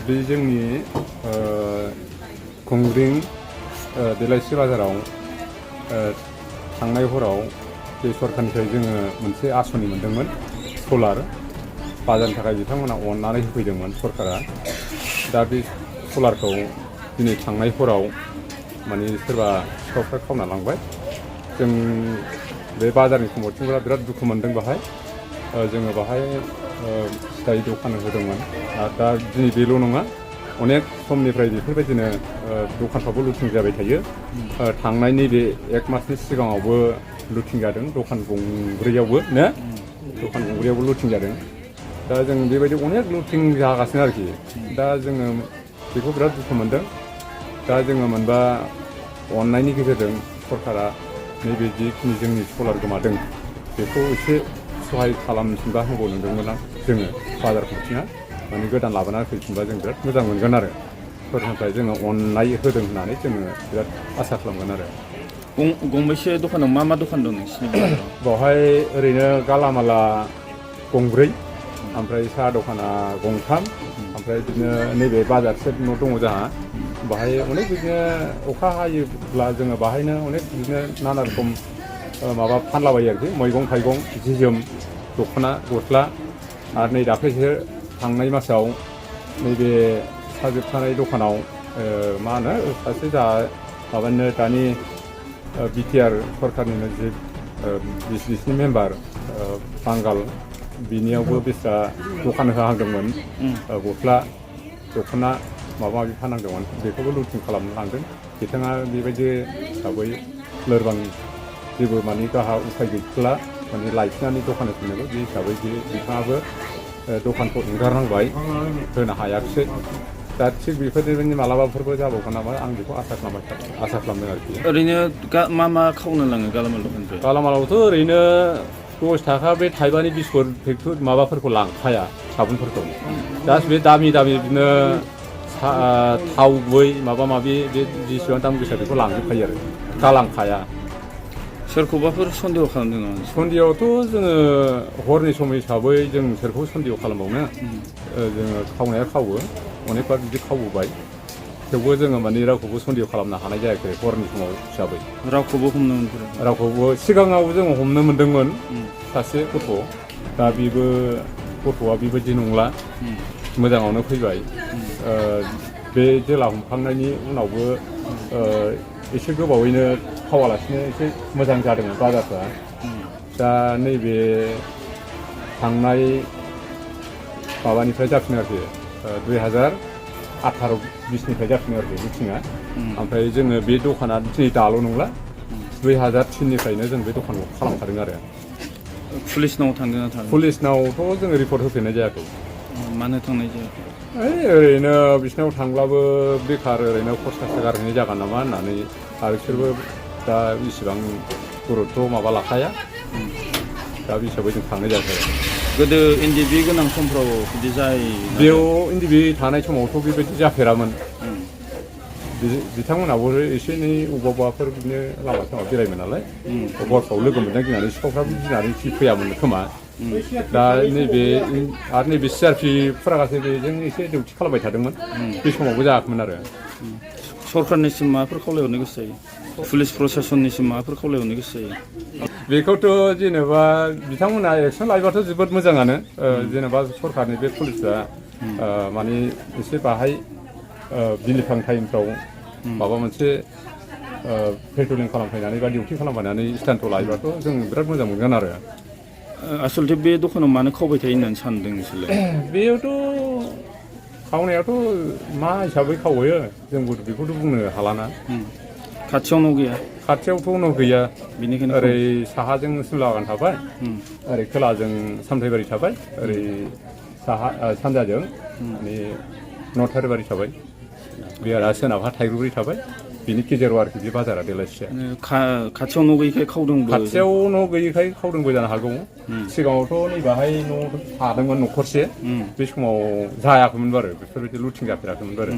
बे जोंनि गंग्रिं बेलासि बाजाराव थांनाय हराव बे सरकारनिफ्राय जोङो मोनसे आसनि मोनदोंमोन सलार बाजारनि थाखाय बिथांमोना अननानै होफैदोंमोन सरकारा दा बे सलारखौ दिनै थांनाय हराव माने सोरबा सिखावफ्रा खावना लांबाय जों बे बाजारनि कमिटिफोरा बिराद दुखु मोनदों बाहाय जोङो बाहाय फिथाइ दखान होदोंमोन दा दिनै बेल' नङा अनेक समनिफ्राय बेफोरबायदिनो दखानफ्रावबो लुटिं जाबाय थायो थांनाय नैबे 1 मासनि सिगाङावबो लुटिं जादों दखान गंब्रैयावबो ना दखान गंब्रैयावबो लुटिं जादों दा जों बेबायदि अनेक लुटिं जागासिनो आरोखि दा जोङो बेखौ बिराद दुखु मोनदों दा जोङो मोनबा अननायनि गेजेरजों सरकारा नैबे जिखिनि जोंनि सलार गोमादों बेखौ एसे सहाय खालामफिनबा होबाव नंदोंमोन जोङो बाजार कमिटिना माने गोदान लाबोनानै फैफिनबा जों बिराद मोजां मोनगोन आरो सरकारनिफ्राय जोङो अननाय होदों होननानै जोङो बिराद आसा खालामगोन आरो गंबेसे दखानाव मा दखान दं नोंसिनि बावहाय ओरैनो गालामाला गंब्रै ओमफ्राय साहा दखाना गंथाम ओमफ्राय बिदिनो नैबे बाजारसे न' दङ जोंहा बाहाय अनेक बिदिनो अखा हायोब्ला जोङो बाहायनो अनेक बिदिनो नाना रोखोम माबा फानलाबायो आरोखि मैगं थाइगं जि जोम दख'ना गस्ला आरो नै दाख्लैसो थांनाय मासाव नैबे साजोबथानाय दखानाव मा होनो सासे माबानो दानि बिटिआर सरकारनिनो जे बिसिनि मेम्बार बांगाल बिनियावबो बिस्रा दखान होहांदोंमोन गस्ला दख'ना माबा माबि फानहांदोंमोन बेखौबो लुटिं खालामनो लांदों बिथाङा बेबायदि हिसाबै लोरबां जेबो माने गाहा उफाय गैथला माने लायफिननानै दखान होफिननांगौ बे हिसाबै बिथाङाबो दखानखौ एंगारनांबाय होनो हायाखिसै दा थिग बेफोरबायदि मालाबाफोरबो जाबावगोन नामा आं बेखौ आसा खालामदों आरोखि ओरैनो मा खावनो लाङो गालामाल दखाननिफ्राय गालामालावथ' ओरैनो 10 थाखा बे थाइबानि बिस्कुट फेक्टरि माबाफोरखौ लांखाया साबुनफोरखौ दा बे दामि बिदिनो थाव गुबै माबा माबि बे जेसेबां दाम गोसा बेखौ लांजोबखायो आरो गालांखाया सोरखौबाफोर सन्देह खालामदों नामा सन्देहआवथ' जोङो हरनि सम हिसाबै जों सोरखौ सन्देह खालामबावनो जोङो खावनाया खावो अनेकबार बिदि खावबोबाय थेवबो जोङो माने रावखौबो सन्देह खालामनो हानाय जायाखै हरनि समाव हिसाबै रावखौबो हमनो मोनफेराखै रावखौबो सिगाङाव जोङो हमनो मोनदोंमोन सासे गथ' दा गथ'आ बेबायदि नंला मोजाङावनो फैबाय बे जेला हमखांनायनि उनावबो एसे गोबावैनो खावालासिनो एसे मोजां जादोंमोन बाजारफ्रा दा नैबे थांनाय माबानिफ्राय जाफिनो आरोखि 2018-20निफ्राय जाफिनो आरोखि मिटिङा ओमफ्राय जोङो बे दखाना दिनै दाल' नंला 2003निफ्रायनो जों बे दखानखौ खालामखादों आरो पुलिसनाव थांदोंना थाङाखै पुलिसनावथ' जोङो रिपर्ट होफिननाय जायाखै मानो थांनाय जायाखै ओरैनो बिसिनाव थांब्लाबो बेखार ओरैनो खरसासो गारहैनाय जागोन नामा होननानै आरो बिसोरबो दा इसिबां गुरुत्थ' माबा लाखाया दा बे हिसाबै जों थांनाय जायाखै गोदो एनडिबि गोनां समफ्राव बिदि जायो बेयाव एनडिबि थानाय समावथ' बेबायदि जाफेरामोन बिथांमोनाबो एसे एनै अबावबाफोर बिदिनो लामा सामा बेरायमोन नालाय हरफ्राव लोगो मोनदों गिनानै सिखावफ्राबो गिनानै फैयामोन खोमा दा नैबे CRP फुरागासे बेजों एसे डिउटि खालामबाय थादोंमोन बे समावबो जायाखैमोन आरो सरकारनिसिम माबाफोर खावलायहरनो गोसो जायो पुलिस प्रसासननिसिम माबाफोर खावलायहरनो गोसो जायो बेखौथ' जेनेबा बिथांमोना एक्सन लायोबाथ' जोबोद मोजाङानो जेनेबा सरकारनि बे पुलिसआ माने एसे बाहाय बिलिफां टाइमफ्राव माबा मोनसे पेट्रलिं खालामफैनानै बा डिउटि खालामफैनानै स्टेन्डखौ लायोबाथ' जों बिराद मोजां मोनगोन आरो आसलथे बे दखानाव मानो खावबाय थायो होननानै सानदों नोंसोरलाय बेयावथ' खावनायाथ' मा हिसाबै खावो जोंबो बेखौथ' बुंनो हालाना खाथियाव न' गैया खाथियावथ' न' गैया बेनिखायनो ओरै साहाजों सिमला बागान थाबाय ओरै खोलाजों सामथाइबारि थाबाय ओरै सानजाजों माने नथारिबारि थाबाय बे आरो सोनाबहा थाइग्रुबारि थाबाय बिनि गेजेराव आरोखि बे बाजारा बेलासिया खाथियाव न' गैयैखाय खावदोंबो खाथियाव न' गैयैखाय खावदोंबो जानो हागौ सिगाङावथ' नैबाहाय न' थादोंमोन न'खरसे बे समाव जायाखैमोनबो आरो बेफोरबायदि लुटिं जाफेराखैमोनबो आरो